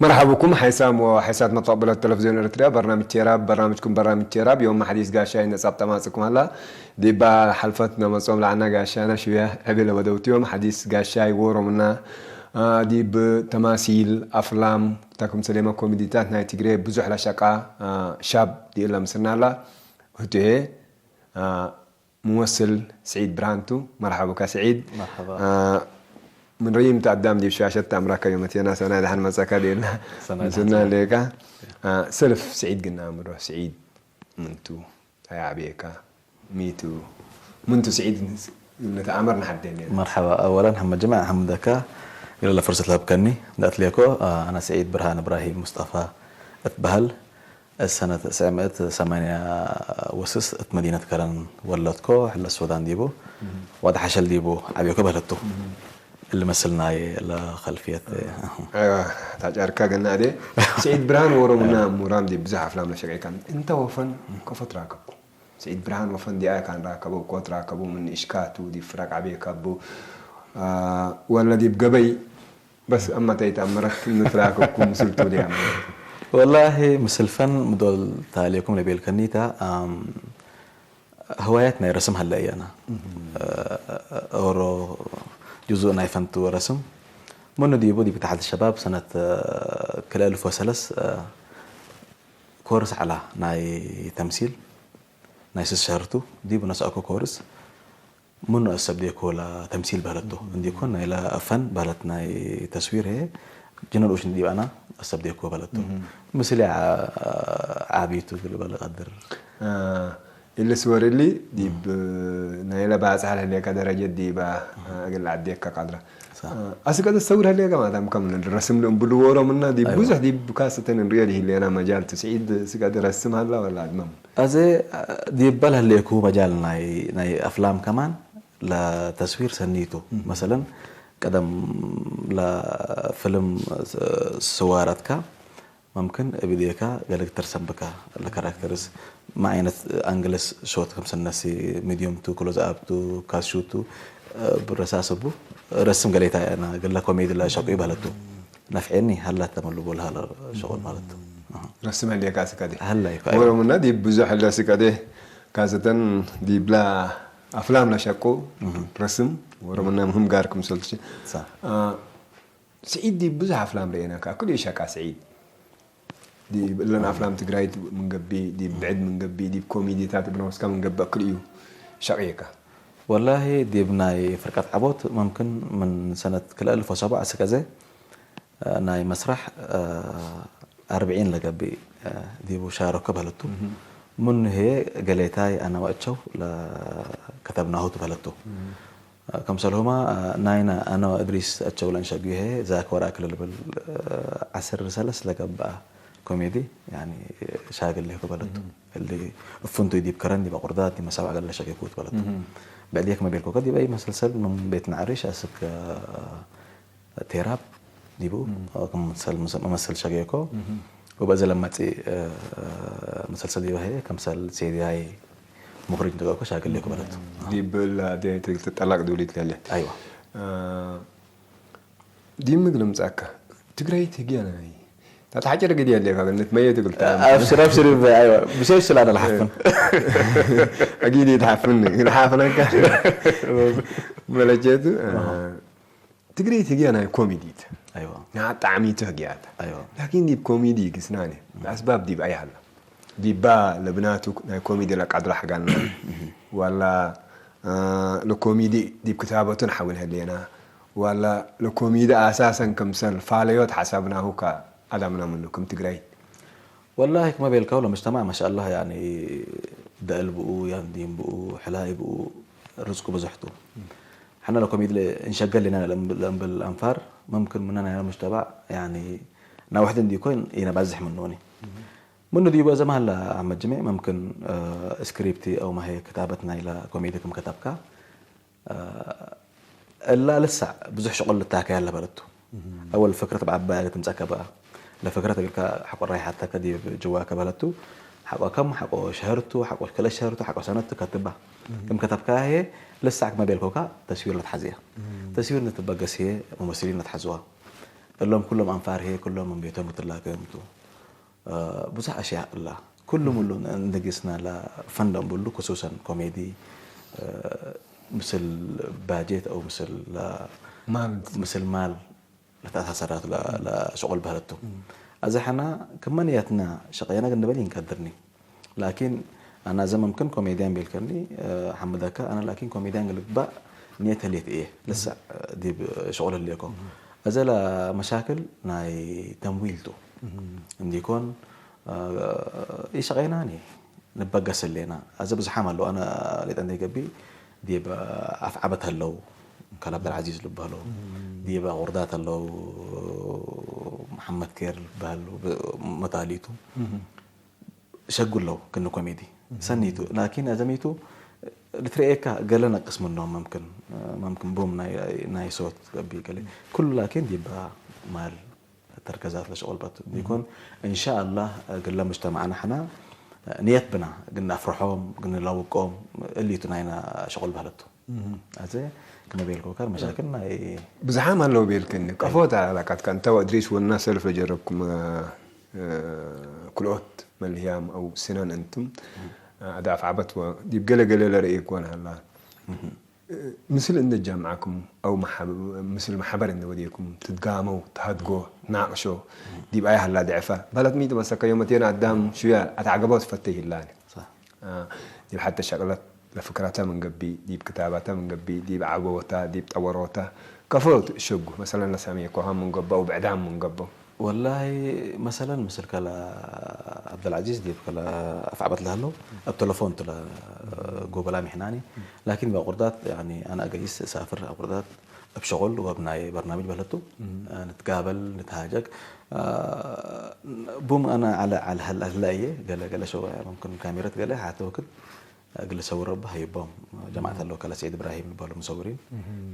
مرحبا بكم حيسام وحيسات مطبلة تلفزيون إريتريا، برنامج تيراب، برنامجكم برنامج تيراب. يوم حديث قاشاي نصاب تماسكم هلا ديبا حلفت نمصوم لعنا قاشانا شوية عبيلة ودوت يوم حديث قاشاي وورو منا آه، ديب تماثيل أفلام تاكم سليمة كوميديتات ناي تجري بزح لشقا آه، شاب دي إلا مسرنا لا هتو هي آه، ممثل سعيد برهانتو. مرحبا بك سعيد. مرحبا. آه، من ريم تقدم دي شاشة أمريكا يوم تينا سنة دحن مسكا دينا سنة مسنا ليكا آه، سلف سعيد قلنا أمره سعيد منتو يا عبيكا ميتو منتو سعيد نتأمر نحدين يعني. مرحبا. أولا حمد جمع حمدك إلى فرصة لابكني دات ليكو. آه، أنا سعيد برهان إبراهيم مصطفى أتبهل. السنة سعمت ثمانية وسس مدينة كرن ولدكو حل السودان ديبو. وهذا حشل ديبو عبيكو بهلتو اللي مثلنا لخلفية. أيوة، تاج أركا قلنا عليه. سعيد برهان ورمنا مرام دي بزح أفلام لشقي كان. أنت وفن كفت راكبكم. سعيد برهان وفن دي آية كان راكبو، كوت راكبو من إشكاتو دي فراق عبي كبو. آه، ولا دي بقبي. بس أما تيت أمرك نتراكبكم مسلتو دي أمرك. والله مسلفن مدول تاليكم لبيل كنيتا. آم، هواياتنا رسم هلا أنا. آه، أورو جزء نايفنتو رسم. منو ديبو دي بتاعت الشباب سنة آه، كل ألف وثلاث آه، كورس على ناي تمثيل. ناي سس شهرتو ديبو ناس أكو كورس. منو أسب ديكو لا تمثيل بهلتو. عندي كون ناي لا فن بهلت ناي تصوير هي. جنرال أوشن ديب أنا أسب ديكو بهلتو. مثل ع- عابيتو قل بهل قدر. آه، اللي سوار اللي دي ب نايلة بعض على هليك درجة دي با آه، أقل عديك كقدرة. آه، أسيك هذا السور هليك ما دام كم الرسم لهم بلورو منا دي بزح دي بكاسة تنين ريال هي اللي أنا مجال تسعيد سيك هذا رسم هلا ولا أدمم. أزي ديب بل هليكو مجال ناي ناي أفلام كمان لتصوير سنيتو. مثلا قدم لفيلم سوارتك ممكن ابديكا قالك ترسم بك الكاركترز ما عينت أنجلس شوت خمسة الناس ميديوم تو كلوز أب تو كاس شوت تو برساسبو رسم قاليتا أنا قال لك كوميدي لا شاكو يبهلتو نفعني هلا تملو بول هلا شغل مالتو. رسم هليك أسيك هذه. هلا يكو ورمنا دي بزح هلا أسيك هذه. كاسة دي بلا أفلام لا شاكو رسم ورمنا مهم قاركم سلتشي. صح. آه، سعيد دي بزح أفلام رينا كا كل شاكا سعيد. دي لنا أفلام تقرايت من قبي دي بعد من قبي دي كوميدي تات بنوسكا من قبي كل يو شقيقة. والله دي بناي فرقة عبوت ممكن من سنة كل ألف وسبعة سكزة. آه، ناي مسرح آه، أربعين لقبي آه، دي بشارة كبهلتو. من هي قليتاي أنا وأتشو لكتبناه تبهلتو. ከምሰልሁማ ናይና ኣነ እድሪስ ኣቸው ለንሸጉ ይሄ ዛክ ወራክ ልልብል ዓስር ሰለስ ለገብኣ ኮሜዲ ያኒ ሻግል ይኩ በለቱ። እሊ እፉንቱ ዲብ ከረን ዲብ ኣቁርዳት ዲብ መሳብ ዓገል ለሸገ ኩት በለቱ። ብዕድየ ክመ ቤልኮከ ዲበይ መሰልሰል ምን ቤት ናዕሪሽ ኣስክ ቴራብ ዲቡ ክምሰል መመሰል ሸገኮ። ወበዚ ለማጺ መሰልሰል ዲበ ከምሰል ሴዲያይ ሙኽሪጅ ንትገብኮ ሻግል ይኩ በለቱ። ዲብል ትጠላቅ ድውሊት ለለ ኣይዋ ዲምግ ልምጻካ ትግራይ ትግያናይ ታታ ሓጭር ግዲ ያለ ካገነት መየ ትግልታ ኣብሽር ኣብሽር ይበ ኣይዋ ብሰይ ስላለ ልሓፍን ኣጊዲ ትሓፍን ልሓፍነካ መለጀቱ ትግረይ ትግያ ናይ ኮሜዲት ኣይዋ ንዓ ጣዕሚ ትህግያት ኣይዋ ላኪን ዲብ ኮሜዲ ግስናኔ ኣስባብ ዲብ ኣይሃላ ዲባ ለብናቱ ናይ ኮሜዲ ለቃድራ ሓጋልና ዋላ ለኮሜዲ ዲብ ክታበቱን ሓዊን ህሌና ዋላ ለኮሜዲ ኣሳሰን ከምሰል ፋለዮት ሓሳብናሁ ካ ኣዳምና ምኑ ከም ትግራይ والله كما بيلكو لو مجتمع ما شاء الله يعني دقل بقو يعني دين بقو حلاي بقو رزقو بزحتو حنا لو كوميدي انشغل لنا لأنبل أنفار ممكن مننا يا مجتمع يعني نا واحد عندي كوين ينا بزح منوني منو ديبا زمان لا أحمد جميع ممكن آه سكريبتي أو ما هي كتابتنا إلى كوميدي كم كتبكا እላ ልሳዕ ብዙሕ ሸቆል ልታከያ ለበለቱ ኣወል ፍክረት ብዓባያ ልትምጻከ በኣ ለፍክረት እግልካ ሓቆ ራይሓተከ ዲብ ጅዋከ በለቱ ሓቆ ከም ሓቆ ሸህርቱ ሓቆ ከለ ሸህርቱ ሓቆ ሰነቱ ከትባ ከም ከተብካ ህየ ልሳዕ ክመ ቤልኮካ ተስዊር ለትሓዝያ ተስዊር ንትበገስ ህየ ሙመስሊን ለትሓዝዋ እሎም ኩሎም ኣንፋርሄ፣ ኩሎም ምን ቤቶም ክትላከምቱ። እ፣ ብዙሕ ኣሽያ እላ። ኩሉ ሙሉ እንደጊስና ላ ፈንደም ብሉ ክሱሰን ኮሜዲ፣ እ፣ ምስል ባጀት ኣው ምስል ላ-፣ ማል። ምስል ማል ለተኣሳሰራት ላ-፣ ላ ሸቆል ባህለቱ። ኣዚ ሓና ከመንያትና ሸቀያና ግን ንበል ይንቀድርኒ። ላኪን ኣና ዘ መምክን ኮሜድያን ቤልከኒ፣ እ፣ ሓምደካ ኣና ላኪን ኮሜድያን ግልግባእ ንየት ህልየት እየ። ልሳዕ፣ እ፣ ዲብ ሸቆል ህልየኮ። እዘ ላ መሻክል ናይ ተምዊልቱ። እንዲኮን፣ እ፣ ይሸቀይናኒ። ንበገስ ኣለና። ኣዘ ብዙሓም ኣለዉ። ኣነ ሌጠ እንተይገቢ ዲብ ኣፍዓበት ኣለዉ። ካል ኣብደልዓዚዝ ዝበሃሉ። ዲብ ኣቑርዳት ኣለዉ። መሓመድ ኬር ዝበሃሉ። ብ-፣ መታሊቱ። ሸጉ ኣለዉ። ክኒ ኮሜዲ። ሰኒቱ። ላኪን ኣዘሚቱ ልትርእየካ ገለ ነቅስ ምኖም መምክን፣ መምክን ቡም ናይ፣ ናይ ሶት ገቢ ገለ። ኩሉ ላኪን ዲባ ማል ተርከዛት ለሸቆል በት ቢኮን። እንሻ ኣላህ ግለ ሙጅተማዕና ሓና ንየት ብና ግን ኣፍርሖም ግን ለውቆም እሊቱ ናይና ሸቆል ባህለቱ። ኣዘ ክመቤልኮ ካር መሻክል ናይ ብዝሓም ኣለዉ ቤልክኒ። ቀፎት ኣላቃትካ እንተ ወድሪስ ወና ሰልፍ ለጀረብኩም፣ እ፣ ክልኦት መልህያም ኣው ስነን እንቱም፣ እ፣ ኣደ ኣፍዓበት ወ-፣ ዲብ ገለ ገለ ለርእየ ኮን ሃላ። ምስል እንደ ጃምዓኩም ኣው መሓብ-፣ ምስል ማሕበር እንደ ወዴኩም ትድጋመው፣ ተሃድጎ፣ ናቅሾ፣ ዲብ ኣይ ሃላ ድዕፋ። ባለት ሚት መሰከ ዮመቴና ኣዳም ሹያ ኣትዓገባው ትፈተይ ይላኒ። صح። አ፣ ዲብ ሓተ ሸቅለት ለፍክራታ ምን ገቢ፣ ዲብ ክታባታ ምን ገቢ፣ ዲብ ዓበወታ፣ ዲብ ጠወሮታ፣ ከፎ ትእሸጉ። መሰለን ለሳሚ ኮሃም ምን ገቦ፣ ኣው ብዕዳም ምን ገቦ። ወላሂ መሰለን ምስል ከላ ዓብደልዓዚዝ ዲብ ከላ ኣፍዓበት ለሃለው፣ ኣብ ተለፎን ትለ ጎበላ ሚሕናኒ። ላኪን በቁርዳት፣ ያኒ፣ ኣነ ኣገይስ እሳፍር ኣብ ቁርዳት እብ ሸቁል ወብ ናይ በርናምጅ በህለቱ፣ ንትጋበል፣ ንትሃጀግ። ቡም ኣነ ዓለ፣ ዓለ፣ ህላ፣ ህላ እየ፣ ገለ፣ ገለ ሸው፣ ሙምክን ካሜረት ገለ፣ ሓተ ወክድ፣ ግለ ሰውር ረባ ሀይቦም፣ ጀማዓት ኣለዉ፣ ከለ ሰዒድ እብራሂም ዝበሉ ሙሰውሪን።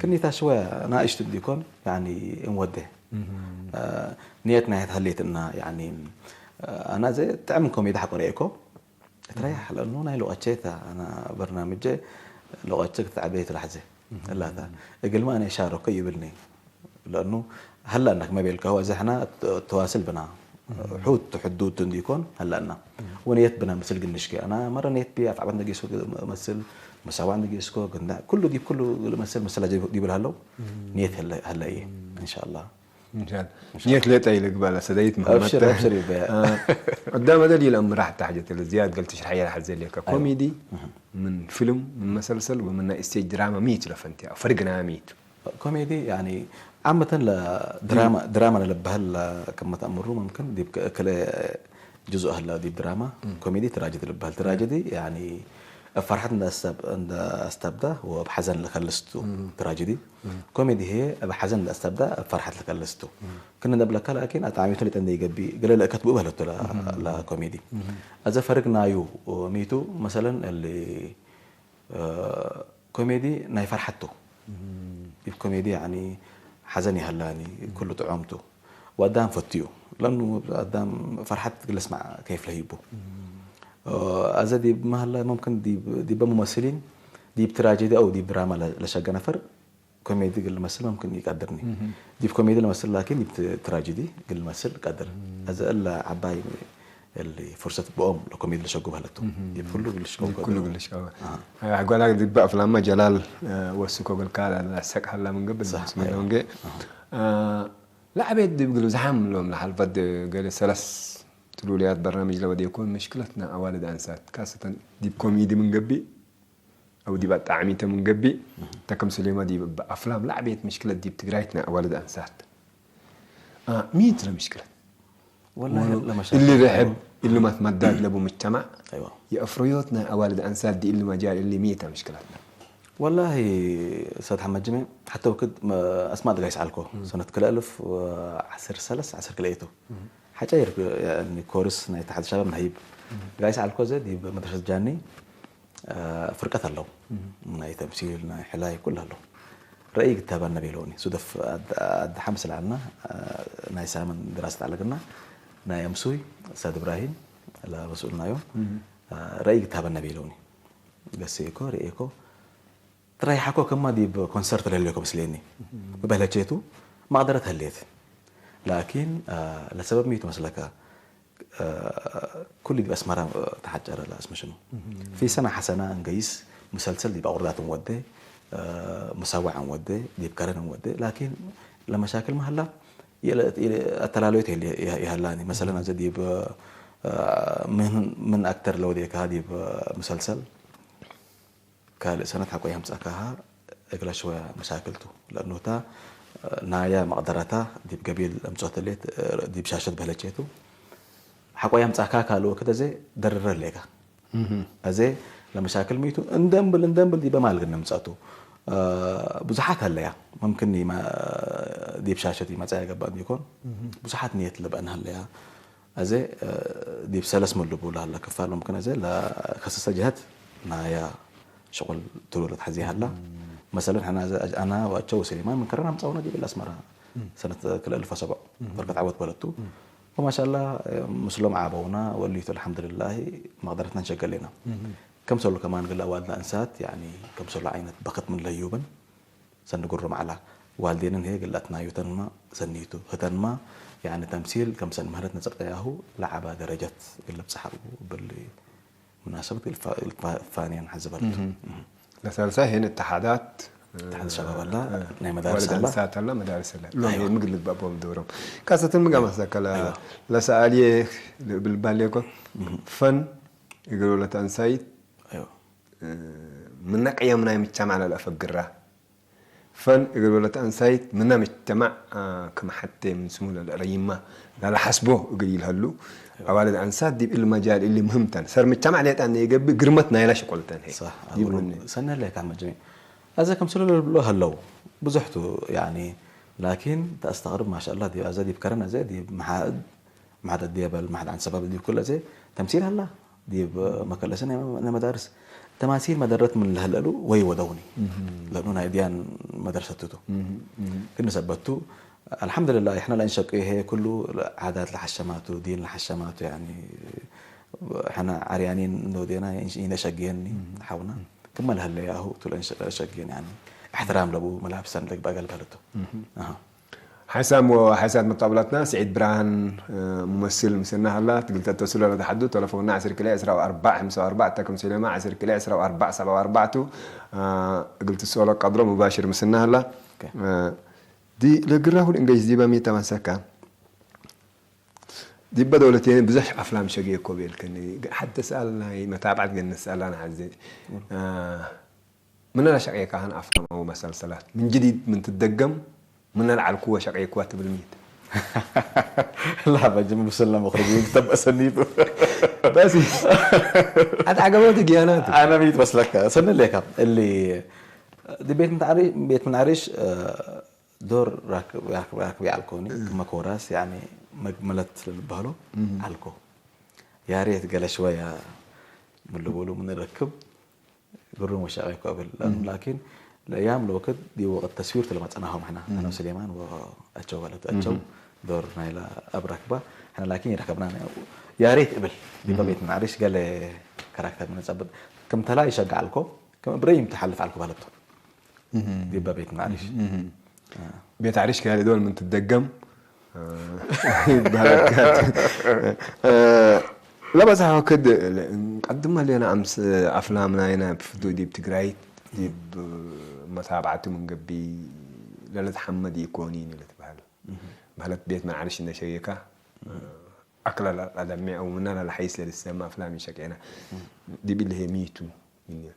ክንይታ ሽወ ናእሽቱ እንዲኮን፣ ያኒ፣ እንወደ። ንየት ናይ ተህሌትና፣ ያኒ፣ ኣና ዘ ጥዕም ኮሜዲ ሓቆ ርእየኮ፣ እትረያሕ ለእኑ ናይ ሎቐቸ እታ ኣና በርናምጀ ሎቐቸ ክትዓበየ ትላሕዘ እላታ እግልማ ኣነ ሻረኮ ይብልኒ። ለእኑ ሀላና ክመ ቤልካ፣ ወዘ ሕና ተዋስል ብና፣ ሑት ሕዱድ እንዲኮን ሀላና። ወነየት ብና ምስል ግንሽከ፣ ኣና መረ ነየት ቢ ኣፍዓበት እንደጌስኮ መስል፣ መሳዋ እንደጌስኮ፣ ግንዳ ኩሉ ዲብ ኩሉ መስል መስላ ዲብል ሃለው፣ ነየት ሀለ፣ ሀለ እየ፣ እንሻላ። እንሻላ። ንየት ሌጠ ኢለ ግባላ ሰደይት መሐመድ። ኣብሽር፣ ኣብሽር ይበያ። አ፣ ቀዳመ ደል ይለ እምራሕ ታሕጀት ለዝያድ ገልት ሽርሓ የራሓት ዘሌካ። ኣይዋ። ኮሜዲ ምን ፊልም፣ ምን መሰልሰል፣ ወምን ናይ ስቴጅ ድራማ ሚት ለፈንቲያ፣ ፈርግና ሚት። ኮሜዲ፣ ያኒ፣ ዓመተን ለድራማ፣ ድራማ ለለበሃል ከመ ተእምሩ፣ መምክን ዲብ ከ-፣ ከለ ጅዙእ ህላ ዲብ ድራማ፣ ኮሜዲ ትራጀዲ ለበሃል። ትራጀዲ፣ ያኒ፣ ኣብ ፈርሓት እንዳ ኣስተብ-፣ እንዳ ኣስተብዳ ወኣብ ሓዘን ለከልስቱ ትራጀዲ። ኮሜዲ ህየ ኣብ ሓዘን እንዳ ኣስተብዳ ኣብ ፈርሓት ለከልስቱ። ክነ እንደብለካ ላኪን ኣጣዕሚቱ ሊጠ እንደ ይገቢ፣ ገለ ለእከት ብኡ በህለቱ ላ፣ ላ ኮሜዲ። ኣዘ ፈርግናዩ ሚቱ፣ መሰለን፣ እሊ እ፣ ኮሜዲ ናይ ፈርሓቱ። ዲብ ኮሜዲ፣ ያኒ፣ ሓዘን ይሃላኒ፣ ኩሉ ጥዑምቱ። ወኣዳም ፈትዩ። ለኑ ኣዳም ፈርሓት ግለስማዕ ከይፍ ለሂቡ። እ፣ ኣዘ ዲብ መሃላ፣ ሙምክን ዲብ፣ ዲበ ሙመስሊን፣ ዲብ ትራጀዲ ኣው ዲብ ድራማ ለ-፣ ለሸገ ነፈር፣ ኮሜዲ ግን ልመስል መምክን ይቀድርኒ። ዲብ ኮሜዲ ልመስል ላኪን ዲብ ት-፣ ትራጀዲ ግን ልመስል ቀድር። እዚ እለ ዓባይ እሊ ፍርሰት ብኦም ለኮሜዲ ልሸጉ በህለቱ። ዲብ ኩሉ ግልሽከው ዲብ ኩሉ ቀድር። ግልሽከው። ኣሃ። ኣይ፣ ኣጓላ ዲብ ኣፍላማ ጀላል፣ እ፣ ወስኮ ገልካ ላሰቅ ሀላ ምን ገብር ሳሕ፣ ምስመን ኣይዋ። ወንጌ። ኣሃ። እ፣ ላዕቤት ዲብ ግሉ ዝሓም ሎም ለሓልፈት ገለ ሰለስ ትሉልያት በርናምጅ ለወደ ይኮን ምሽክለትና ኣዋልድ ኣንሳት ካሰተን ዲብ ኮሜዲ ምን ገቢ ኣው ዲብ ኣጣዕሚተ ምን ገቢ፣ ተከምስሌማ ዲብ እብ ኣፍላም ላዕቤት ምሽክለት ዲብ ትግራይት ናይ ኣዋልድ ኣንሳት። አ፣ ሚት ለምሽክለት። ወላሂ ወሎ ለመሻክል እሊ ርሕብ፣ እሊ ማት መዳድ ለቡ ምጅተማዕ፣ ኣይዋ። የእፍርዮት ናይ ኣዋልድ ኣንሳት ዲ እሊ መጃል እሊ ሚት ምሽክለትና። ወላሂ፣ ኡስታዝ ሓመድ ጅሜ፣ ሓተ ወክድ መ-፣ ኣስማጥ ጋይስ ዓልኮ፣ ሰነት ክልተ ኣልፍ ወዓሰርተ ሰለስተ፣ ዓሰርተ ክልተ እቱ። ሓጫይር፣ ያኒ፣ ኮርስ ናይ ተሓት ሸባብ ንሃይብ። ጋይስ ዓልኮ ዘ ዲብ መድረሰት ጃኒ፣ አ፣ ፍርቀት ኣለዉ። ናይ ተምሲል፣ ናይ ሕላይ፣ ኩሉ ኣለዉ። ረእይ ግታባና ቤለውኒ። ሱደፍ ኣድ-፣ ኣድሓ ምስል ዓልና፣ አ፣ ናይ ሳምን ድራሰት ኣለግና፣ ናይ ኣምሱይ፣ ሳድ እብራሂም፣ ላበስኡልናዮ፣ አ፣ ረእይ ግታባና ቤለውኒ። ገሴኮ፣ ርእየኮ፣ ትራይ ሓኮ ከማ ዲብ ኮንሰርት ለህልዮ ከመስለኒ። ብበህለቼቱ፣ ማቕደረት ህልየት። ላኪን ለሰበብ ሚቱ መስለካ ኩሉ ዲብ ኣስመራ ተሓጨረ ለኣስመሽኑ ፊ ሰና ሓሰና እንገይስ ሙሰልሰል ዲብ ኣቑርዳት እንወደ ሙሳዋዕ እንወደ ዲብ ከረን እንወደ ላኪን ለመሻክል መሃላ ኣተላለዮት ይሃላኒ መሰለን ኣዘ ዲብ ምን ኣክተር ለወዴካ ዲብ ሙሰልሰል ካልእ ሰነት ሓቆ የምጻካሃ እግላ ሽወያ መሻክልቱ ለእኖታ ናያ መቕደረታ ዲብ ገቢል እምጾት ሌት ዲብ ሻሸት በህለቼቱ ሓቆ የምጻካ ካልእ ወክት ኣዘ ደርረ ሌካ ኣዘ ለመሻክል ሚቱ እንደንብል እንደንብል ዲበ ማልግን ነምጻቱ ብዙሓት ኣለያ መምክን ዲብ ሻሸት ይመጻ ያገባእ ይኮን ብዙሓት ንየት ለበአን ኣለያ ኣዘ ዲብ ሰለስ መሉቡ ላለ ክፋል መምክን ኣዘ ለከሰሰ ጀሀት ናያ ሽቁል ትሉለት ሓዚ ሃላ መሰለን ሕና ኣና ዋቸው ስሌማን ምን ከረን ኣምጻውና ዲብል ኣስመራ ሰነት ክልተ ኣልፍ ወሰብዑ በርከት ዓወት በለቱ ወማሻላ ምስሎም ዓበውና ወሊቱ ኣልሓምዱልላሂ መቅደረትና ንሸገሌና ከምሰሉ ከማን ግላ ዋልዳ እንሳት ያኒ ከምሰሉ ዓይነት በክት ምን ለዩብን ሰንዲ ጉሩ ማዕላ ዋልዴንን ሄ ግላትና ዩተንማ ሰኒቱ ህተንማ ያኒ ተምሲል ከም ሰን ምህረት ነጸብጠያሁ ለዓባ ደረጀት ግለብ ጸሓቡ ብል ሙናሰበት ፋንያን ሓዝበለት ለሳልሳ ይሄን እተሓዳት ተሓደ ሸባብ ኣላ ናይ መዳርስ ኣላ ወለዳንሳት ኣላ መዳርስ ኣላ ሎም ምግልት ባቦም ደውሮም ካሰትን ምጋ ማሳከላ ለሰኣልየ ልብል ባሌኮ ፈን እግር ወለት ኣንሳይት ምና ቅየም ናይ ምቻም ዓለል ኣፈግራ ፈን እግር ወለት ኣንሳይት ምና ምጅተማዕ ከመሓቴ ምን ስሙ ለልዕረይማ ላልሓስቦ እግር ይልሀሉ ኣዋልድ ኣንሳት ዲብ እል መጃል እሊ ምህምተን ሰር ምቻማዕ ሌጣን የገብእ ግርመት ናይላ ሽቆልተን ሄ ይብሉኒ ሰነ ለካ መጀሚ ኣዘ ከምስሉ ልብሎ ሀለው ብዙሕቱ ያኒ ላኪን ተኣስተቅርብ ማሻላ ዲብ ኣዘ ዲብ ከረን ኣዘ ዲብ መሓእድ ማሕደት ዲበል ማሕድ ዓን ሰባብ ዲብ ኩለ ዘ ተምሲል ሀላ ዲብ መከለሰ ናይ መዳርስ ተማሲል መደረት ምን ለህለሉ ወይ ወደውኒ ለኑ ናይ ዲያን መደርሰትቱ ግን ሰበቱ الحمد لله احنا لان شقي هي كله عادات لحشماته دين لحشماته يعني احنا عريانين نودينا ينشقيني حونا كما لهلا ياهو تلان شقين يعني احترام لابو ملابسا لك بقل بلده اها ሓሳም ሓሳት መጣብላትና ስዒድ ብርሃን ሙመስል ምስና ሃላ ትግልተ ተስሎ ለተሓዱ ተለፎንና ዓሰርተ ክልተ ዕስራ ኣርባዕ ሓምሳ ኣርባዕ ተከም ሰለማ ዓሰርተ ክልተ ዕስራ ኣርባዕ ሰባ ኣርባዕቱ እግል ትስኦሎ ቀድሮ ሙባሽር ምስና ሃላ ዲ ለግራ ሁል እንገጅ ዚበ ሚተ መሰካ ዲበ ደውለቴን ብዙሕ ኣፍላም ሸግየ ኮ ቤልከኒ ሓደ ሰኣል ናይ መታብዓት ገን ንስኣላ ንሓዘ ምንና ሸቂካ ሀን ኣፍላም ኣው መሰልሰላት ምን ጅዲድ ምን ትደገም ምንና ለዓልኩወ ሸቂኩዋ ትብል ሚት لا በጅም ብስልና መኽርጅ ተበሰኒቱ በስ ኣት ዓገበው ትግያናት ኣነ ሚት መስለካ ሰንሌካ እሊ ቤት ምንዓሪ ቤት ምንዓሪሽ ዶር ራክቢ ዓልኮኒ ክመኮራስ ያኒ መግመለት ልባህሎ ዓልኮ ያሬት ገለ ሽወያ ምልቡሉ ምንረክብ ግሩም ወሻቂ ኮብል ላኪን ለያም ለወቅት ዲ ወቅት ተስዊር ተለመጸናሆም ሕና አነ ስሌማን ወአቸው በለት አቸው ዶር ናይላ ኣብራክባ ሕና ላኪን ይረከብና ያሬት እብል ዲበ ቤት ምንዓሪሽ ገለ ካራክተር ምንጸብጥ ክምተላ ይሸጋ ዓልኮ ከም እብረይም ትሓልፍ ዓልኮ ባለቶ ዲበ ቤት ምንዓሪሽ ቤት ዓሪሽ ከያደ ዶል ምን ትደገም ይባላል። ለበዛሕ ወክድ ቀድመ ሌና ኣምስ ኣፍላም ናይና ብፍዱ ዲብ ትግራይ ዲብ መታብዓቲ ምን ገቢ ለለትሓመድ ይኮኒን እዩ ለትበሃል ማለት ቤት መዓርሽ እነሸየካ ኣክላ ላዳሚዕ ምና ላላሓይስ ለልሰማ ኣፍላም ይሸቀና ዲብ ኢልሄ ሚቱ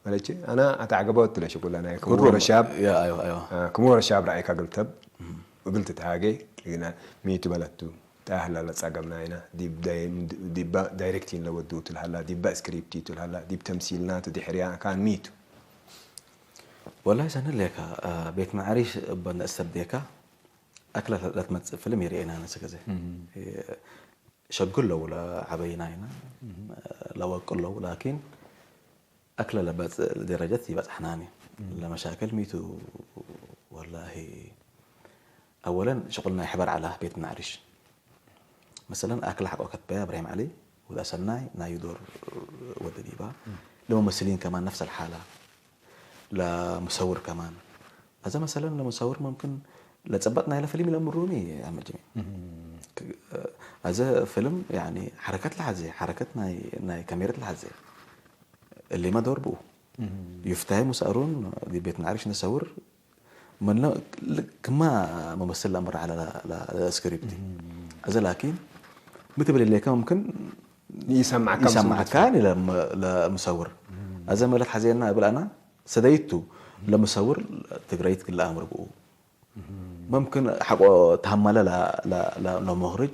ማለት ኣና ኣታ ዓገባው ትለ ሽቁላ ናይ ክቡረ ሻብ ያ ኣዮ ኣዮ ክቡረ ሻብ ራእይካ ግልተብ እብል ትትሃገ ግና ሚቱ በለቱ ታህላ ለጻገምና ኢና ዲባ ዳይሬክቲን ለወዱ ትልሃላ ዲባ ስክሪፕት ትልሃላ ዲብ ተምሲልና ትድሕሪያ ካን ሚቱ ወላሂ ሰነ ሌካ ቤት ማዕሪሽ እበ ንእሰብ ዴካ ኣክላ ለትመጽእ ፍልም ይርኤና ነስከዘ ሸግር ለውለ ዓበይና ኢና ለወቅለው ላኪን ኣክለ ለበጽእ ደረጀት ይበጽሕናኒ ለመሻክል ሚቱ ወላሂ ኣወለን ሽቁል ናይ ሕበር ዓላ ቤት ምናዕሪሽ መሰለን ኣክለ ሓቆ ከትበያ እብራሂም ዓሊ ውዳ ሰናይ ናይ ዶር ወደ ዲባ ለመመስሊን ከማን ነፍሰ ልሓላ ለምሰውር ከማን ኣዘ መሰለን ለምሰውር መምክን ለጸበጥ ናይለ ፍሊም ኢለ ምሩኒ ኣመጀሚ። ኣዘ ፍልም ያኒ ሓረከት ለሓዘ፣ ሓረከት ናይ ናይ ካሜረት ለሓዘ። እሊማ ዶር ብኡ። ዩፍታይ ሙሳሩን ቤት ናዕሪሽ ነሰውር መለ ክማ መመስል ለምራ ለ ስክሪፕቲ። ኣዘ ላኪን ምትብል ኢለካ ምምክን ይሰማዕካ ይሰማዕካ ለምሰውር። ኣዘ መለት ሓዘና እብል ኣና ሰደይቱ ለምሰውር ትግራይት ክላ ኣምር ብኡ። ممكن ሓቆ ተሃማለ ለመኽርጅ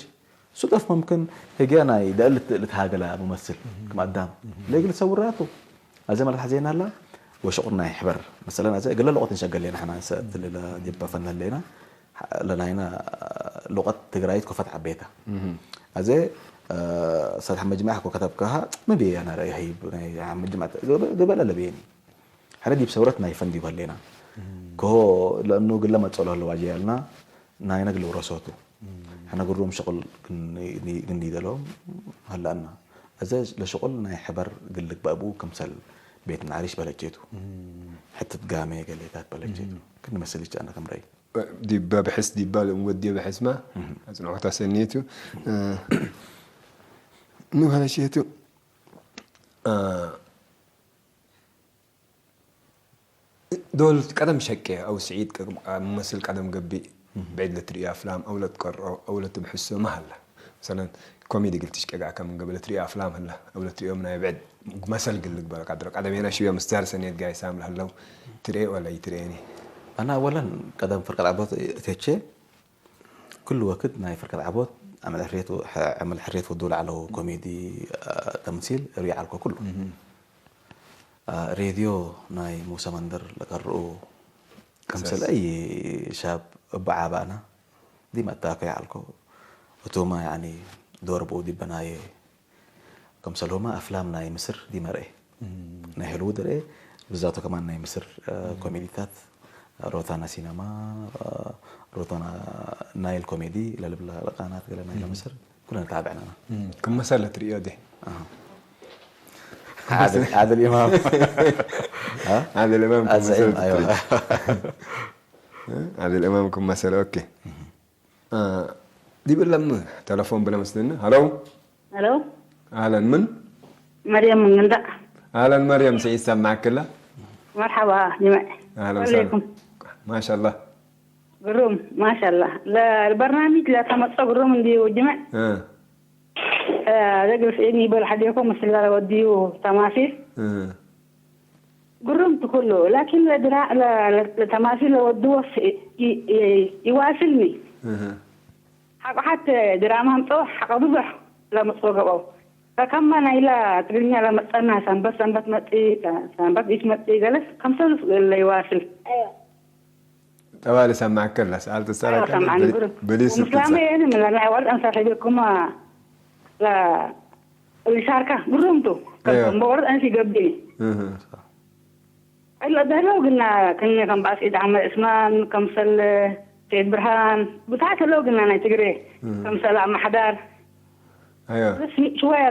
ሱጠፍ ممكن ህግያ ናይ ደእል ልትሃገላ መመስል ክም ኣዳም ለግል ሰውራቱ ኣዘ ማለት ሓዜና ኣላ ወሸቁር ናይ ሕበር መሰለን ኣዘ እግለ ለቆት ንሸገል ሌና ሓና ንሰ ትልለ ጀባ ፈነል ሌና ለናይና ለቆት ትግራይት ኮፈት ዓቤታ ኣዘ ሰት ሓመጅማዕ ኮ ከተብካሃ መብየ ያና ረይ ህይብ ናይ ሓመጅማዕ ዝበለ ለብየኒ ሕነ ዲብ ሰውረት ናይ ፈንድ ይበሌና ከሆ ለእኑ ግለ መጸሎ ህለዋ ጀያልና ናይ ነግል ውረሶቱ ሕነ ግሩም ሽቁል ግን ይደሎም ሀላና እዘ ለሽቁል ናይ ሕበር ግልግ በእቡ ክምሰል ቤት ናዕሪሽ በለቼቱ ሕትት ጋሜ ገሌታት በለቼቱ ክንመስል ይቻና ከም ረይ ዲበ ብሕስ ዲባ ወዲ ብሕስማ ኣጽንዖታ ሰኒቱ ንበለቼቱ ዶል ቀደም ሸቄ ኣው ስዒድ ኣብ መስል ቀደም ገብእ ብዕድ ለትርእዮ ኣፍላም ኣው ለትቀርኦ ኣው ለትብሕሶ መሃላ መሰለን ኮሜዲ ግል ትሽቀ ጋር ከም ገበ ለትርእዮ ኣፍላም ህላ ኣው ለትርእዮም ናይ ብዕድ መሰል ግል ግበረ ቃድረ ቀደም የና ሽብዮ ምስዳር ሰኔት ጋይ ሳም ለህለው ትርእዮ ወላ ይትርእየኒ ኣና ኣወለን ቀደም ፍርቀት ዓቦት እቴቼ ኩሉ ወክድ ናይ ፍርቀት ዓቦት ኣመል ሕርየት ወ- ኣመል ሕርየት ወዱ ለዓለው ኮሜዲ ተምሲል ርኢ ዓልኮ ኩሉ ሬድዮ ናይ ሙሰ መንደር ለቀርኡ ከምሰል ኣይ ሻብ እባ ዓባእና ዲማ እታከ ይዓልኮ እቱማ ያኒ ዶርቡ ዲበናየ ከምሰልሁማ ኣፍላም ናይ ምስር ዲመርኤ ናይ ህልውድ ርኤ ብዛቶ ከማን ናይ ምስር ኮሜዲታት ሮታና ሲነማ ሮታና ናይል ኮሜዲ ለልብላ ለቃናት ገለ ናይ ለምስር ኩለን ተባዕናና ክመሰለ ትርእዮ ዲ ዓድል ኢማም ዓድል ኢማም ኣዘዒም ክመሰለ ኣይዋ ትርእዮ። ዓድል ኢማም ክመሰለ ኦኬ ዲብለም ተለፎን ብለመስልና ሃሎ ሄሎ ኣለን ምን መርየም እንግንዳዕ ኣለን መርየም ስዒድ ሰማዕክላ መርሓባ ጅምዕ ኣለን عليكم ማሻላ ግሩም ማሻላ ለበርናሚጅ ለተመጾ ግሩም እንዲሁ ጅምዕ ዘግብ ስዒድ ይበል ሓዲኮ ምስላ ወዲዩ ተማሲል ግሩም ትኩሉ ላኪን ለድራ ለተማሲል ለወድዎ ይዋስልኒ ሓቁሓት ድራማ ምጾ ሓቀ ብዙሕ ለምጽ ገበው ከከማ ናይላ ትግርኛ ለመጸና ሰንበት ሰንበት መጺ ሰንበት ኢት መጺ ገለስ ከምሰሉ ለይዋስል ጠባሊ ሰማዕከላ ሰኣል ትሰራከ ሰማዕኒ ግሩም ብሊስ ምስላመ የን ምለና ዋል እንሳ ተጀኩማ ሪሻርካ ግሩምቱ እዮ። ከምበወርድ ኣንሲ ገብኒ እለ ደህለው ግና ክኒ ከም በዓል ስዒድ ዓመር እስማን ከምሰል ስዒድ ብርሃን ብዙሓት ኣለው ግና ናይ ትግሬ ከምሰል ኣማሓዳር ኣዮ ሽወያ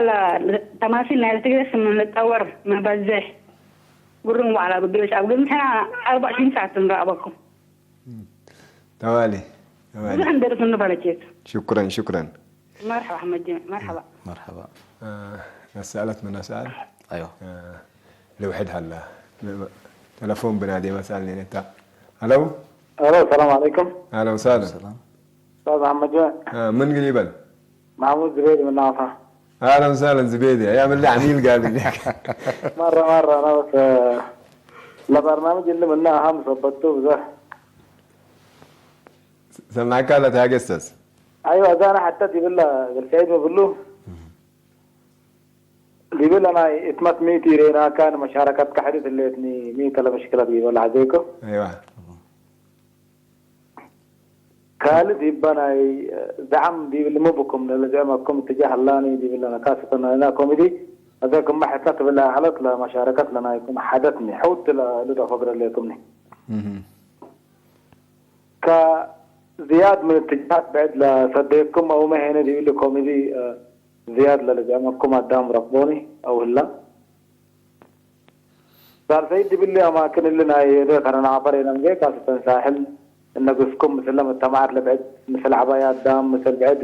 ተማሲል ናይ ትግሬ ስም ንጠወር መበዝሕ ግሩም ዋዕላ ብግለሽ ኣብ ግርምሕና ኣርባዕሽን ሰዓት ንረኣበኩም ጠባሊ ጠባሊ ብዙሕ እንደርፍ ንበለኬት ሽኩረን ሽኩረን መርሓባ ሓመድ ጀሚዕ መርሓባ መርሓባ ነሰኣለት መናሰኣል ኣዮ ልውሕድ ሃላ ተለፎን ብናዲ መሰኣል ነታ ኣለው ሄሎ ሰላም ዓለይኩም ኣለው ሳለም ሰላም ኡስታዝ መሓመድ ጀ ምን ግን ይበል ማሕሙድ ዝቤድ ምናፋ اهلا وسهلا زبيدي يا من اللي عميل قال لك مرة مرة أنا بس ለበርናምጅ እልም እና ሃም ሰበቱ ብዘህ سمعك لا تاجسس أيوة ده أنا حتى يبلا بالكايد مبلو يبلا أنا إتمت ميتي رينا كان مشاركات كحدث اللي اتني ميتا لمشكلة يبلا عزيكو ايوه ካልእ ዲበ ናይ ዘዓም ዲብል ምብኩም ለዘዕመኩም እትጃህ ኣላኒ ዲብለና ካስፈና ና ኮሚዲ እዘ ክማ ሕታ ትብላ ሓለት ለመሻረከት ለናይኩም ሓደትኒ ሕውት ልደፎ ግረለኩምኒ ከዝያድ ምን እትጃሃት ብዕድ ለሰደየኩም ኣው መሄነ ዲብሊ ኮሚዲ ዝያድ ለለዘዕመኩም ኣዳም ረክቦኒ ኣው ህላ ሳልሰይ ድብሊ ኣማክን እሊ ናይ የደ ከረና ዓፈር የነምገ ካስተን ሳሕል እነግስኩም ምስለ መተማዓት ለብዕድ ምስል ዓባይ ኣዳም ምስል ብዕድ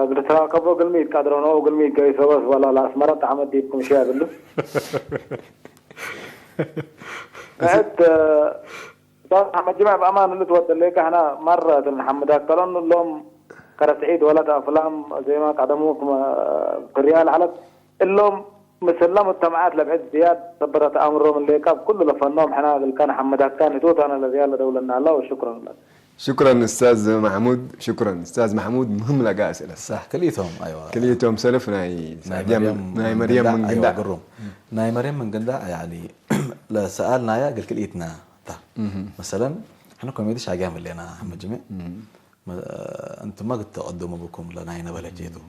እግል ተራከቦ ግልሚት ቀድረኖ ግልሚት ገይሶ በስ በላ ለአስመራ ጣዕመት ዲብኩም ሺ ያብሉ ብዕድ ኡስታዝ ኣሕመድ ጅምዕ ብኣማን እሉ ትወደለይ ካህና ማራ እትን ሓምድ ኣከሎን እሎም ከረትዒድ ወለድ ኣፍላም ዜማ ቀደሙ ክሪያ ለዓለት እሎም ምስሎም እተምዓት ለብዕድ ዝያድ ሰበረት ኣእምሮም እሌካ ብኩሉ ለፈኖም ሕና እግልካ ንሓምዳካ ንትወታና ለዝያድ ለደውለና ኣላ ወሽኩረን ላ ሽኩረን እስታዝ ማሕሙድ ሽኩረን እስታዝ ማሕሙድ ምህም ለጋ ኣስእለት صح ክልኢቶም ኣይዋ ክልኢቶም ሰልፍ ናይ ናይ ሳዕድያም መርየም ናይ መርየም መንግንዳ- መንግንዳ ኣይዋ ግሩም ናይ መርየም መንግንዳ ያኒ ለሰኣልናያ ግል ክልኢትና ታ መሰለን ሕነ ኮሜዲ ሻግያም እሌና መጅሜ እንትማ ግተቀደሙ ብኩም ለናይ ነበለች ቱ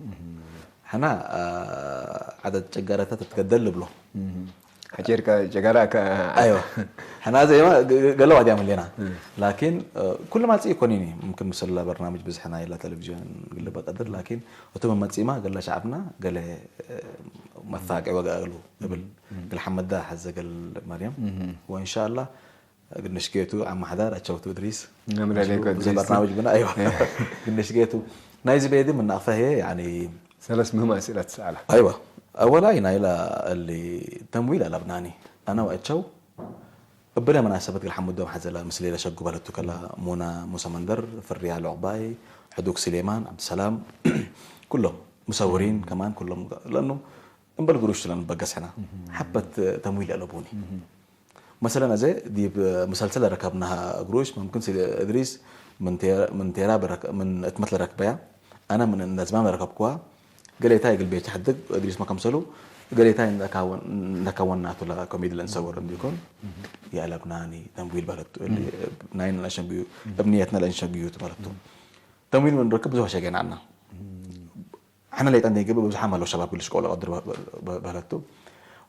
ሕና ዓደት ጨጋረታት ትገደል ልብሎ ሓጨርካ ጀጋራ ከ- ኣይዋ ሕና ዘማ ገለ ዋድያም ሌና ላኪን ኩሉ ማፅእ ይኮን ኒ ምክን ምስላ በርናምጅ ብዝሕና የላ ቴሌቪዥን ግልበ ቀድር ላኪን እቶም መፂማ ገለ ሻዕብና ገለ መፋቂ ወጋእሉ እብል ግል ሓመዳ ሓዘ ገል መርያም ወእንሻላ ግንሽ ጌቱ ኣማሕዳር ኣቻውቱ እድሪስ نملة عليك إدريس. برنامج بنا ايوه ግንሽ ጌቱ ናይዚ ቤዲ ምናፈሄ يعني ثلاث مهم أسئلة تسألها ايوه اولا ينايلا اللي تمويل على بناني انا واچو እብለ መናሰበት ግል ሓሙዶም ሓዘላ ምስሌ ለሸጉ በለቱ ከላ ሙና ሙሳ መንደር ፍርያ ሎዕባይ ሕዱግ ስሌማን ዓብድሰላም ኩሎም ሙሰውሪን ከማን ኩሎም ለኑ እምበል ግሩሽ ለንበገስ ሕና ሓበት ተምዊል ኣለቡኒ መሰለን ኣዘ ዲብ ሙሰልሰል ለረከብናሃ ግሩሽ መምክን ስለ እድሪስ ምን ቴራ በረከ- ምን እትመት ለረክበያ ኣነ ምን እነዝማም ለረከብኩዋ ገሌታይ እግል ቤት ሕድግ እድሪስ መከምሰሉ ገሌታይ እንደካወናቱ ለኮሜዲ ለእንሰወር እንዲኮን የዕለብናኒ ተንቢል በለቱ ናይን ለእንሸግዩ እብንየትና ለእንሸግዩ በለቱ ተንቢል ምን ርክብ ብዙ ሸገናና ሕነ ለይጠን ደይገብእ ብዙሓም ኣለዉ ሸባብ ግልሽ ቆሎ ቀድር በህለቱ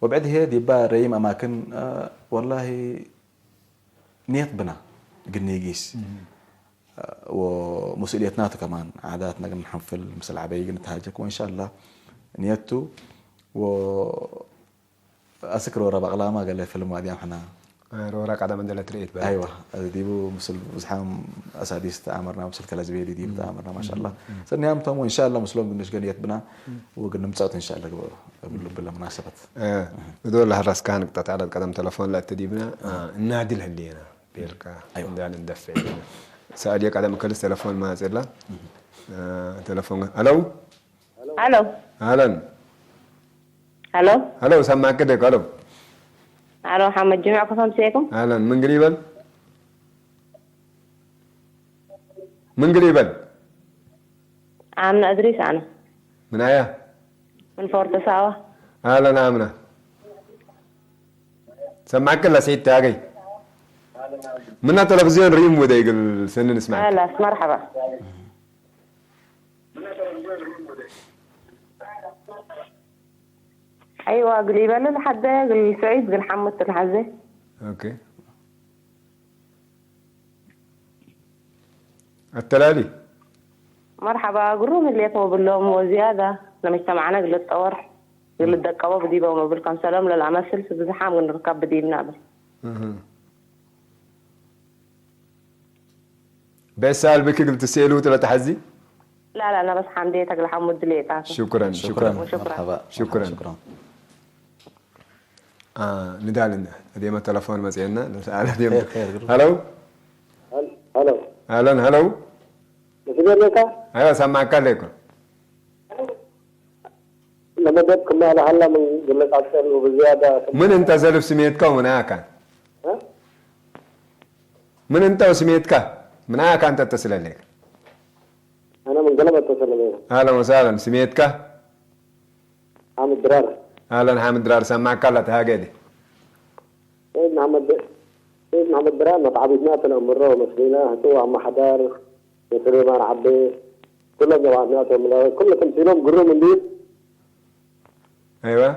ወብዕድ ሄ ዲባ ረይም ኣማክን ወላሂ ንየት ብና ግን ጊስ ወሙስእልየትናቱ ከማን ዓዳት ነግን ንሓንፍል ምስል ዓበይ ግን ተሃጀክ ወእንሻላ ንየቱ ወ ኣስክር ወረ ባቅላማ ገለ ፍልም ዋዲያም ሕና ሮራ ቀዳም እንደለ ትርኢት በለ ኣይዋ ዲቡ ምስል ብዝሓም ኣሳዲስ ተኣመርና ምስል ከለ ዝበየ ዲቡ ተኣመርና ማሻላ ሰኒያም ቶም ወእንሻላ ምስሎም ግንሽ ገንየት ብና ወግን ንምጻት እንሻላ ግበሩ እብሉ ብለ ሙናሰበት እዶ ለሃራስካ ንቅጣት ዓለት ቀደም ተለፎን ለእተ ዲብና እናድል ህልየና ቤልካ እንዳል እንደፍዕ ሰኣልየ ቀደም ከልስ ተለፎን ማጽላ ተለፎን ኣለው ሀሎ አለን ሀሎ ሀሎ ሰማዕክ ደክ ሀሎ ሀሎ ሓመድ ጅምዕ ክሰምስየኩም አለን ምን ግዲ ይበል ምን ግዲ ይበል ኣምና እድሪስ ኣነ ምናያ ምን ፎርቶ ሳዋ አለን አምና ሰማዕክ ለሴት ታገይ ምና ቴሌቪዝዮን ሪም ወደ ይግል ሰንን ስማዕክ ላስ መርሐባ ኣይዋ ግል ይበልል ሓደ ግል ስዒድ ግል ሓሙት ትልሓዘ ኦኬ ኣተላሊ መርሓባ ግሩም ህልየት ወብሎም ወዝያዳ ለመጅተማዕና ግል ጠወር ግል ደቀቦ ብዲቦም እብል ከም ሰሎም ለልኣመስል ብዝሓም ክንርከብ ብዲብና እብል በሳል ብክግል ትስእሉ ጥለተሓዚ ላላ ነበስ ሓምዴ ተግለ ሓሙድ ድሌጣ ሽኩረን ሽኩረን ሽኩረን ሽኩረን ንዳልና እዴመ ተለፎን መፅአና ሀሎ ሀሎ አለን ሀሎ ስቤለካ አዮ ሰማዕካ ለይኮ ለመደብ ክማል ሀላ ምን ግለጻጸር ብዝያዳ ምን እንተ ዘልፍ ስሜትካ ወምን ኣያካ ምን እንተ ስሜትካ ምን ኣያካ እንተ ተስለለይክ أنا من قلب التسلم اهلا وسهلا سميتك حامد درار اهلا حامد درار سمعك الله تهاجدي سيد محمد سيد محمد درار متعبتنا تنمره مسلينا هتو عم حدار سليمان عبي كل جماعتنا كل تمثيلهم قروا من دي ايوه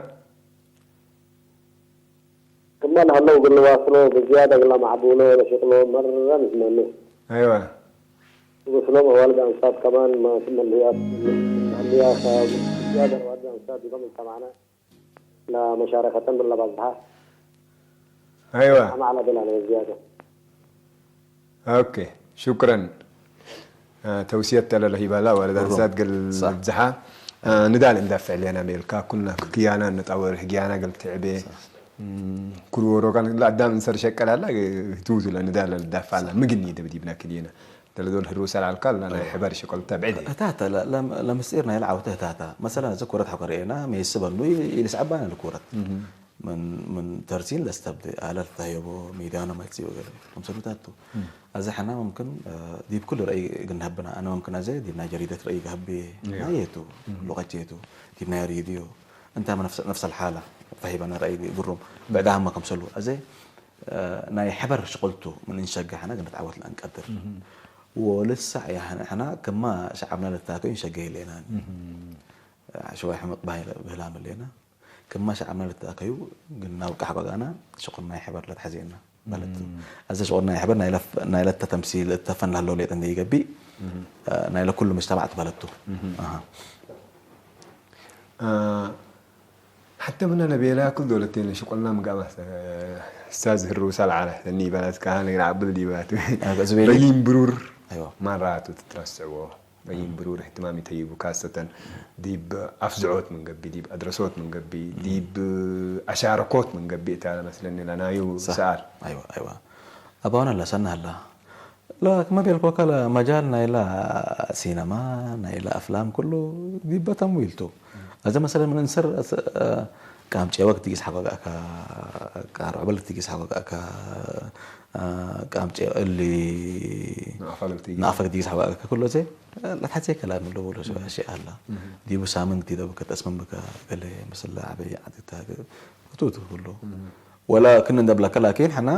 كمان هلو قلنا واصلوا بزيادة قلنا معبولة ولا شغلوا مرة نتمنى ايوه وصلوا أوالد أنصار كمان ما مليات مليات زيادة أوالد أنصار بقوم اجتمعنا لا مشاركة ولا بزحة ايوه ما على بلان زيادة اوكي ሽኩረን። ተውስየት ተለለ ሂባላ ዋለዳ እንሳት ገል ብዝሓ ንዳል እንዳፍዕ ሌና ሜልካ ኩና ክያና ነጣወር ህግያና ገል ትዕቤ ኩርወሮ ካን ላ ኣዳም እንሰር ሸቀላላ ትውቱ ለንዳል ልዳፋላ ምግኒ ደብዲብና ክሊና ተለዶል ህሩሰ ላልካ ላ ናይ ሕበር ሸቀልታ ብዕድ እታተ ለምስጢር ናይ ለዓውተ እታታ መሰለን እዚ ኩረት ሓቆር ና መይስበሉ ይልስዓባና ልኩረት من من ترسين لستبدي على الطيبو ميدانا ما تسيو غير ممسلو تاتو أزا حنا ممكن ديب كل رأي قلنا هبنا أنا ممكن أزا ديب ناي جريدة رأي هبي نايتو لغتيتو ديب ناي ريديو أنت من نفس نفس الحالة فهيبنا رأي دي قروم بعدها ما كمسلو أزا ناي حبر شغلتو من إنشاق حنا قلنا تعوت الأنقدر ولسه يا حنا حنا كما شعبنا للتاكو إنشاق لينا شوي حمق باهي بهلام لينا كما شعبنا للتاكيو قلنا وقع قانا شغلنا يحبر لتحزينا ማለት እዩ። እዚ ሽቁር ናይ ሕብር ናይ ለፍ ናይ ለተ ተምሲል እተፈን ላለው ሌጥ እንደ ይገቢ ናይ ለኩሉ ምጅተማዕ ትባለቱ። ኣሃ ሓተ ምነ ነቤላ ኩል ዶለቴን ሽቁልና ምጋማ ስታዝ ህሩ ሳልዓለ እኒ ይበላት ካሃ ነግራ ዓብል ይበላት በይን ብሩር ማራቱ ትትረስዕዎ በይን ብሩር እህትማም ይተይቡ ካሰተን ዲብ ኣፍዝዖት መንገቢ ዲብ ኣድረሶት መንገቢ ዲብ ኣሻረኮት መንገቢ እታ መስለኒ ለናዩ ሰኣል ኣይዋ ኣይዋ ኣባውና ላ ሰና ላ لا كما بيلكو كلا مجال نايلا سينما نايلا أفلام كله دي بتمويلتو هذا مثلا من انسر قام تشيوك تيجي حقوق أكا قارع بل تيجي حقوق أكا قام تشيوك اللي ንኣፋልግቲ ንኣፈ ግዲስ ሓዋእካ ኩሎ ዘ ለትሓዘ ከላ ምለዎ ሎ ሸ ኣላ ዲቡ ሳምንት ዲደቡ ከተስመምካ ገለ ምስላ ዓበይ ዓድታ ክትውት ኩሎ ወላ ክን እንደብለካ ላኪን ሓና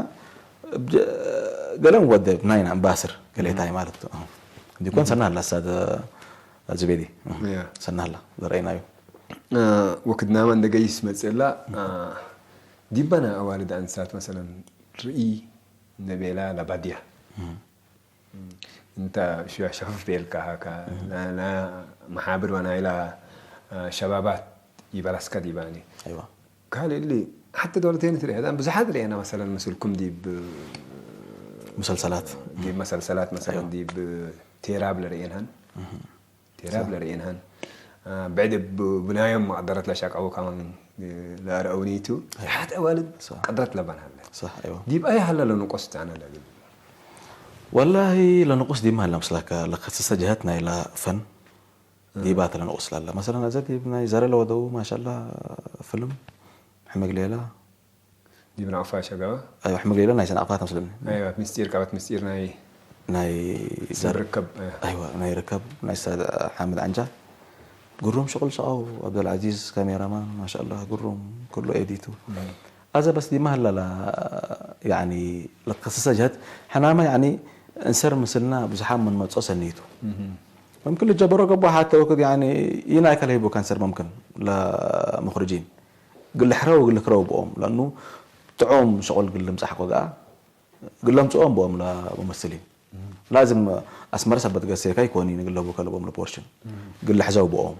ገለን ወደብ ናይና እምባስር ገሌታይ ማለት እንዲኮን ሰናላ ሳደ ዝቤዲ ሰናላ ዘረአይናዩ ወክድናማ እንደገይስ መፅላ ዲባና ኣዋልድ ኣንስታት መሰለን ርኢ ነቤላ ላባድያ እንተ ሽዋ ሸፍፍ ቤልካ ሃካ ና መሓብር ወናይላ ሸባባት ይበላስካ ዲባኒ ኣይዋ ካልእ እሊ ሓቲ ዶልቴን ትርኢ ሕዛን ብዙሓት ርኤና መሰለን ምስልኩም ዲብ ሙሰልሰላት ዲብ መሰልሰላት መሰለን ዲብ ቴራብ ለርኤናን ቴራብ ለርኤናን ብዕድ ብናዮም መቅደረት ለሻቀቡ ከማን ለአረአውኒቱ ሓት ኣዋልድ ቀድረት ለባን ሃለ صح ኣይዋ ዲብ ኣይ ሃለ ለንቆስ ዛነ ለግል والله ለንቁስ ዲማ ሃላ ምስላካ ለከስሰ ጀሀት ናይላ ፈን ዲባ ተለንቁስ ላላ መሰለን ኣዘ ዲብ ናይ ዘረ ለወደው ማሻላ ፍልም ሕመግ ሌላ ዲብ ናቅፋ ሸገባ ኣይዋ ሕመግ ሌላ ናይ ሰናቅፋ ተምስለኒ ኣይዋ ምስጢር ቀበት ምስጢር ናይ ናይ ሰብ ርከብ ኣይዋ ናይ ርከብ ናይ ሳድ ሓምድ ዓንጃ ግሩም ሽቁል ሸቃው ኣብደልዓዚዝ ካሜራማን ማሻላ ግሩም ኩሉ ኤዲቱ ኣዘ በስ ዲማ ሃላላ ያኒ ለትከሰሰ ጀሀት ሕናማ ያኒ እንሰር ምስልና ብዙሓ ምን መጾ ሰኒቱ ممكن ልጀበሮ ገቦ ሓተ ወክድ ያኒ ይናይ ከለሂቡ ካንሰር ممكن ለሙኽርጂን ግልሕረው ግልክረው ብኦም ለኑ ጥዑም ሸቁል ግልምጻሕ ቆግኣ ግለምጽኦም ብኦም ለሙመስሊን ላዝም ኣስመረ ሰበት ገሴካ ይኮኒ ንግለቡ ከለቦም ለፖርሽን ግለ ሕዘው ብኦም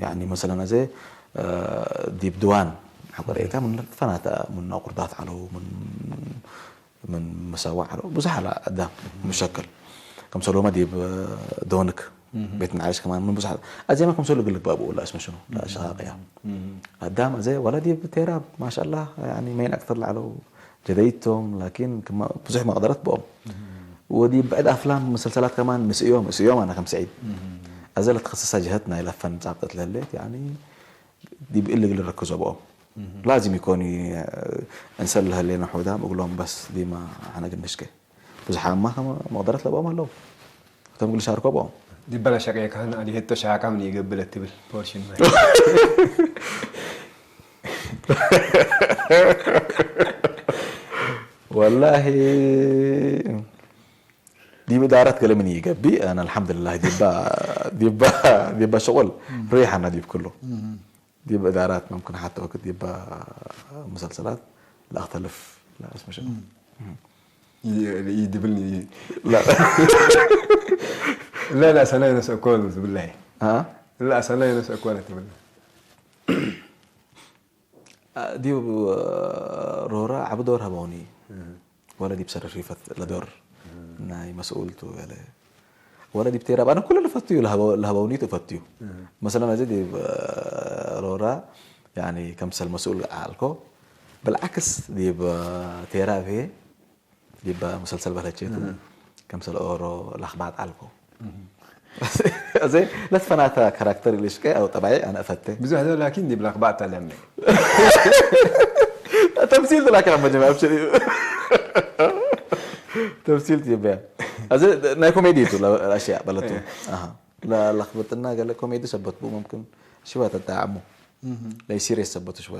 ያኒ መሰለን ኣዘ ዲብ ድዋን ሓቆሬታ ምን ፈናተ ምን ናቁርዳት ዓለው ምን ምን መሳዋ ዓለው ብዙሕ ኣላ ኣዳም ምሸክል ከም ሰሎማ ዲብ ዶንክ ቤት ናዓሪሽ ከማን ምን ብዙሕ ኣላ ኣዜማ ከም ሰሉ ግልግ ባብኡ ላ እስመ ሽኑ ላ ሸቃቅያ ኣዳም ኣዘ ወላ ዲብ ቴራ ማሻላ ያኒ መይን ኣክተር ላዓለው ጀደይቶም ላኪን ብዙሕ መቅደረት ብኦም ወዲ ብዕድ ኣፍላም መሰልሰላት ከማን ምስ እዮም ምስ እዮም ኣነ ከም ስዒድ ኣዘ ለተኸሰሳ ጀሀት ናይ ለፈን ጻብጠት ለሌት ያኒ ዲብ እልግል ረክዞ ብኦም ላዚም ይኮን እንሰል ለህሌና ሑዳም እግሎም በስ ዲማ ኣነ ግንሽከ ብዙሓ እማ ከመ መቅደረት ለብኦም ኣለዉ እቶም ግል ሻርኮ ብኦም ዲበላ ሸቀየ ካህን ኣዲ ሄቶ ሻካ ምን ይገብለ ትብል ፖርሽን ማይ ወላሂ ዲብ እዳራት ገለ ምን ይገብእ ኣነ ኣልሓምዱልላህ ዲባ ዲባ ዲባ ሸቆል ሪሓና ዲብ ኩሉ ዲብ እዳራት መምክን ሓተ ወክድ ዲባ መሰልሰላት ላእክተልፍ ላእስመሸ ይድብልኒ لا لا ሰናይ ነስ እኮ ዝብላይ لا ሰናይ ነስ እኮ ትብል ዲብ ሮራ ዓቢ ዶር ሃበውኒ ወለ ዲብ ሰረፊፈት ለዶር ናይ መስኡልቱ ገለ ወላ ዲብ ቴራብ ኣነ ኩሉ ልፈትዩ ለሃበውኒቱ እፈትዩ መሰለን እዚ ዲብ ሮራ ያኒ ከምሰል መስኡል ዓልኮ ብልዓክስ ዲብ ቴራብ ዲብ ሙሰልሰል በለቼቱ ከምሰል ኦሮ ላኽባጥ ዓልኮ እዚ ለትፈናታ ካራክተር ኢልሽቀ ኣው ጠባይ ኣነ እፈቴ ብዙሕ ዘሎ ላኪን ዲብ ላኽባጥ ተለመ ተምሲል ትላካ መጀመሪያ ብሽር ተምሲል ትብያ እዚ ናይ ኮሜዲ ቱ ኣሽያ በለቱ ለኽብጥና ገለ ኮሜዲ ሰበት ብኡ ممكن ሽዋ ተጣዕሙ ናይ ሲሪየስ ሰበቱ ሽዋ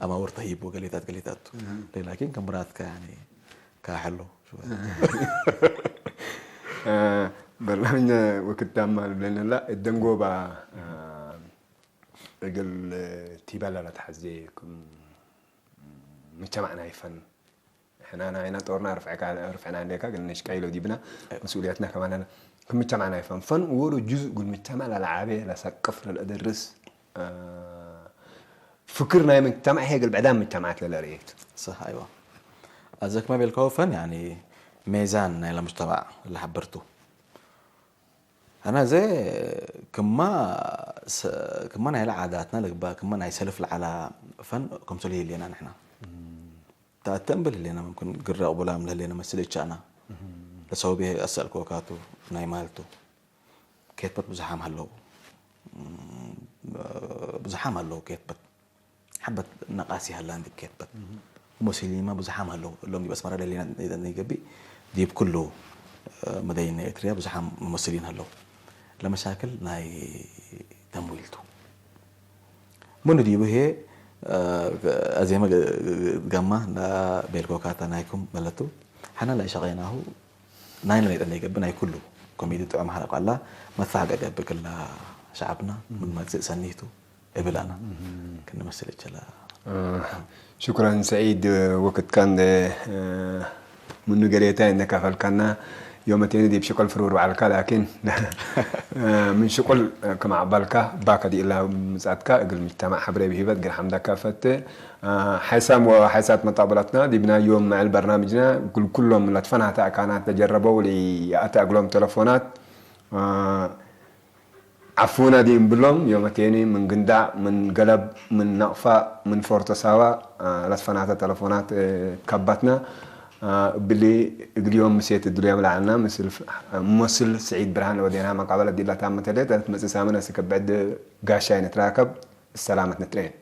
ኣማውር ተሂቡ ገሌታት ገሌታት ቱ ሌላኪን ከምራትካ ካሕሎ በርናምኛ ወክዳማ ልብለነላ እደንጎባ እግል ቲበላ ለትሓዜ ምቸማዕና ይፈን ሕና ናይና ጦርና ርፍዕካ ርፍዕና እንዴካ ግን ነሽቃ ኢሎ ዲብና መስኡልያትና ከማና ክምቸማዕና ይፈን ፈን ወዶ ጁዝ ጉል ምቸማዕ ላልዓበ ላሳቅፍ ለልእደርስ ፍክር ናይ ምቸማዕ ሄ ግል ብዕዳም ምቸማዕት ለለርእየት صح ايوه ኣዘክማ ቤልካው ፈን يعني ميزان ናይ ለምጅተማዕ ለሓበርቱ ኣና ዘ ክማ ክማ ናይ ለዓዳትና ለግባ ክማ ናይ ሰልፍ ለዓላ ፈን ከምሰሉ የለና ንሕና ተኣተን በል ህሌና ምምክን ግራ ቅቡላ ምለ ህሌና መስል እቻና ለሰው ቤ ኣሰልኮ ካቱ ናይ ማልቱ ኬትበት ብዙሓም ሃለው ብዙሓም ሃለው ኬትበት ሓበት ነቃሲ ሃላ እንዲ ኬትበት ሙስሊማ ብዙሓም ሃለው እሎም ዲብ ኣስመራ ደሊና ይገቢ ዲብ ኩሉ መደይን ኤርትሪያ ብዙሓም ሙስሊን ሃለው ለመሻክል ናይ ተምዊልቱ ምኑ ዲቡ ሄ ኣዜመ ገማ እንዳ ቤልኮካታ ናይኩም መለቱ ሓና ላይ ሸቀይናሁ ናይ ናይ ጠነ ገብ ናይ ኩሉ ኮሚዲ ጥዑም ሓለቋ ኣላ መፋሕ ገገብ ክላ ሸዓብና ምግመጽእ ሰኒቱ እብል ኣና ክንመስል ይችላ ሽኩራን ሰዒድ ወክትካን ምኑ ገሌታ እንደካፈልካና ዮመቴኒ ዲብ ሽቆል ፍሩር በዓልካ ላኪን ምን ሽቁል ከማዕባልካ ባካ ዲላ ምጻትካ እግል ምጅተማዕ ሓብረ ብሂበት ግር ሓምዳካ ፈት ሓይሳም ወሓይሳት መጣበላትና ዲብና ዮም ምዕል በርናምጅና ግልኩሎም ለትፈናተ ኣካናት ተጀረበው ሊኣተ እግሎም ተለፎናት ዓፉና ዲም ብሎም ዮመቴኒ ምን ግንዳዕ ምን ገለብ ምን ነቕፋ ምን ፎርቶ ሳዋ ለትፈናተ ተለፎናት ካባትና እብሊ እግልዮም ምሴት እድልዮም ለዓልና ምስል ሞስል ስዒድ ብርሃን ወዴና መቃበለ ዲላታ መተሌት መጽእ ሳምነ ስከብዕድ ጋሻይ ንትራከብ ሰላመት ንትሬን